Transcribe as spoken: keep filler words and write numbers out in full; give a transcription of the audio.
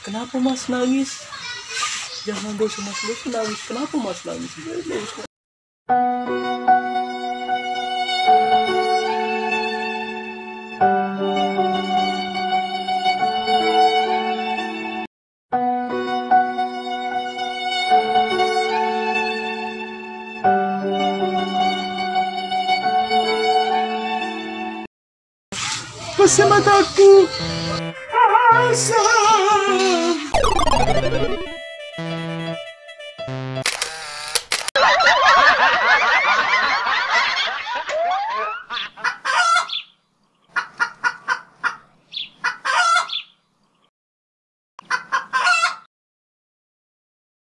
Kenapa Mas nangis? Jangan dosa Mas, dosa nangis. Kenapa Mas nangis? Pasa mataku. Pasa.